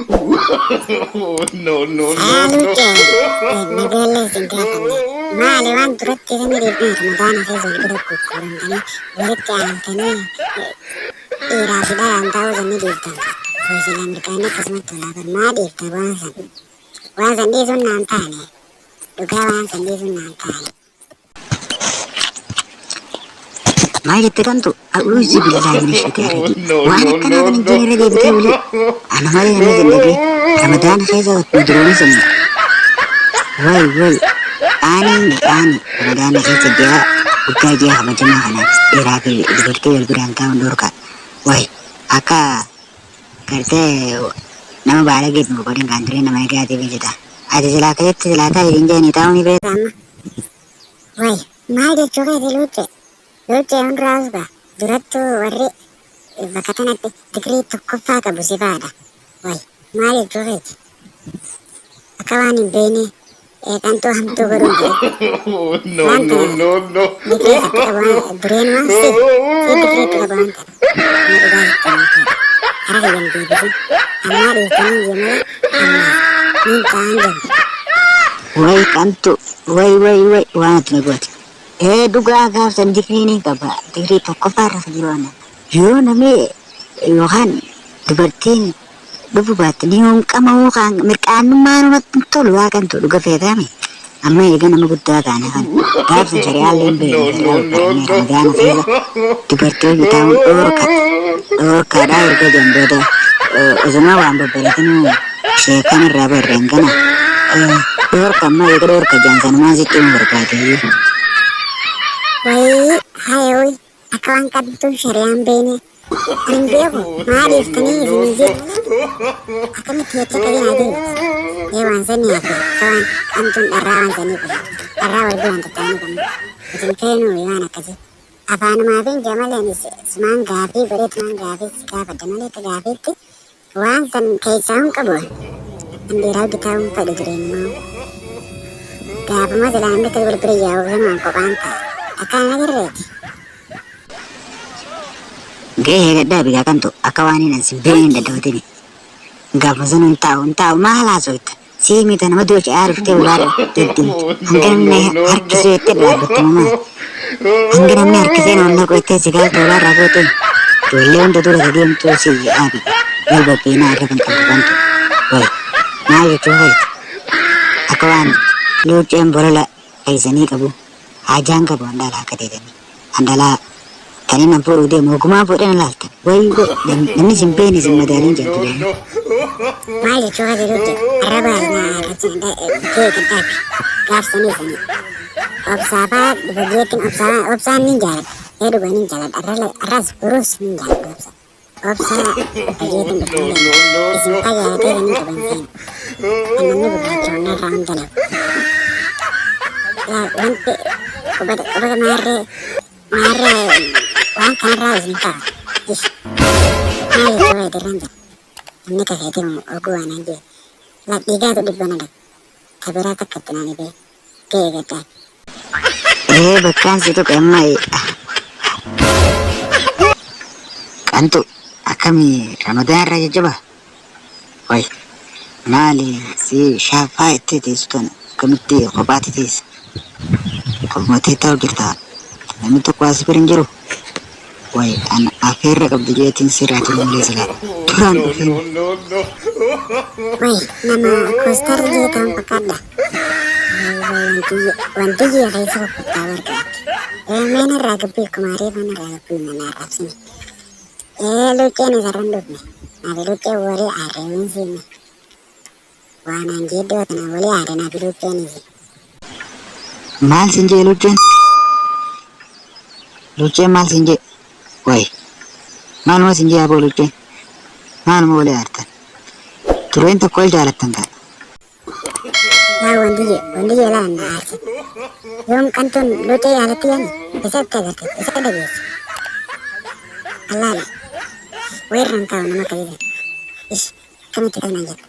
No, no, no, Haaluu no. kee nagaallee isin gaafanne maali waan duratti isin dhiibne Ramadaana keessa wal bira gurguramtanii walitti aantanii dhiiraa fi dhalaan ta'uu sanii dhiibtan. Hojiin mirqaanii akkasumatti tolaa bar maa dhiibta waan san? Waan san dhiisuun naan taane, dhugaa waan san dhiisuun naan taane. Maal jette kantu? A'uuzu billaahi mina shayxaani rajiim. No, Waan no, akkanaa no, kana no. hin irra deebitee wali. Ana malee namni sin dhagee. Ramadaana keessa duroon sun. Way way. Qaanii qaanii Ramadaana keessa ji'a guddaa ji'a kabajamaa kana dhiiraa fi dubartii wal biraan taa'uun dhorkaa. Way akka gartee nama baalageef nu godhin kan duree nama eegaatii beeksita. Ati silaa akkasitti silaa taa'e hin jedhanii taa'uu ni beekta. Amma way maal jechuu keeti luuccee? Luuccee hunduraa usba durattuu warri bakka tanatti digirii tokkoffaa qabu si fa'aadha. Way maal jechuu keeti? Akka waan hin beekne qanxuu hamtuu godhuun jedhe. No, Waan no, tana no, no. digirii itti qabu waan dureenumaan si digirii itti qabu waan tana. Amma dhugaa sitti himaa ta'e. Hara kiyyan deebisin. Ammaa dhiiftanii jee malee ammaaf niin ta'an jedhe. Way qantu way way way waan ati na goote. Ee dhugaa gaafsan digirii ni qaba. Digirii tokkoffaa irra jiru ana. Yoo namni yookaan dubartiin dhufu baatte ni honqama yookaan mirqaannummaa namatti hin tolu waa kantu dhuga feetaame. Amma eega nama guddaa taane kan gaafsan shari'aallee hin No, beekne no, shari'aa no, barannee no. Ramadaana keessa dubartii hojii taa'uun dhoorka dhoorkaadhaa erga jedhan booda osuma waan babbareetinuu sheekan irraa barreen kana dhoorka amma eega dhoorka jedhan sanumaan sitti himuu barbaade. Wayii hayawii akka waan qabduun shari'aan beekne. Ani hin beeku maa No, no, dhiiftanii no, isinii no. jee malee akkamitti jecha akkasii naa deebita? Ee waan sanii hafe akka waan qanxuun dharraa waan sanii qofa. Dharraa wal biraan tattaa'anii qabna. Isin feenuu waan akkasii. Afaanumaa fi jee malee ani sumaan gaafii godheetumaan gaafii si gaafadha malee akka gaafiitti waan san keessaa hin qabu. An dhiiraa hojii taa'uun fedhu jireenyumaa. Gaafuma silaa namni akka wal bira yaa'u sanumaan kophaan ta'a. Akka ana agarreeti. Gahee gaddaa bigaa kantu akka waan hin ansin beekne hin daddabatini. Gaafa sun hin taa'u hin taa'u maal haasofta? Sii mita nama du'a ce'aa dhuftee ulaadha deddeemtu. No, Hanga no, namni no, no. harkisuu jettee dhaabbattu maal? Hanga namni harkisee nama naqu jettee si gaalta ulaarraa goote. Ijoollee hunda dura deemtuu si dhaabi. Wal babbeenaa irra kan qabdu kantu. Wayi maal jechuu feete? Akka waan luucceen bolola keessanii qabu haajaan qabu handaalaa akka teetanii. Handaalaa kan inni fuudhuu deemu ogumaa fuudhee na laalta. Wayi namni sin beekne sin No, madaaliin no, jedhu no. Maal jechuu keeti luuccee? Arraba na arrabsin kee gaddaati. Gaafsanii sanii. Obsaafaa dhufa jeettiin obsaa obsaan nin jaaladha. Ee dhugaa nin jaaladha. Arras boruus nin jaaladha obsa. Obsaa dhufa jeettiin No, dhufan no, no, isin no. fayyaa ta'e nin qaban seenu. Namni gurraacha onnee irraa hunda lafa. Wanti qubata qubata maarree maarree waan kanarraa isin ta'a. Ish. Maal jechuu keeti irraan jira? Namni kaseetii oguu waan an jee. La dhiigaatu dhibba na dhabe. Ta biraa takka itti naan dhibee. Ga'ee gaddaa. Ee bakkaan si tuqe amma qantu akkamii Ramadaan irraa jajjaba? Way maali si shaafaa itti teessu tana akkamitti kophaatti teessa? Kophumatee taa'u jirta. Namni tokko as bira hin jiru. Way an afeerra qabdu jeetiin sirraa turu malee silaa duraan No, dhufeen. no, no, no. Way nama koostarri jee ta'uun fakkaadha. Wanti jee keessa kukkuttaa barbaadde. Ee meen irraa gabbii kumaaree faana irraa gabbii mana arrabsine. Ee luucceen isarran dhufne. Naafi luucceen walii aarree waan siime. Waan an jeeddoo tana walii aarre naafi luucceen isi. Maal sin jee luucceen? Luucceen maal sin jee? Way maaluma sin jee aboo luucceen? Maaluma walii aartan? Tureen tokko wal jaalattan ta'a. Yaa wanti jee laan na aarse. Yoom qantuun luuccee yaalatti yaani eessatti agarte eessa dhageesse? Allaala weerran taa'u nama akkasii. Ish akkamitti ta'u naan jette.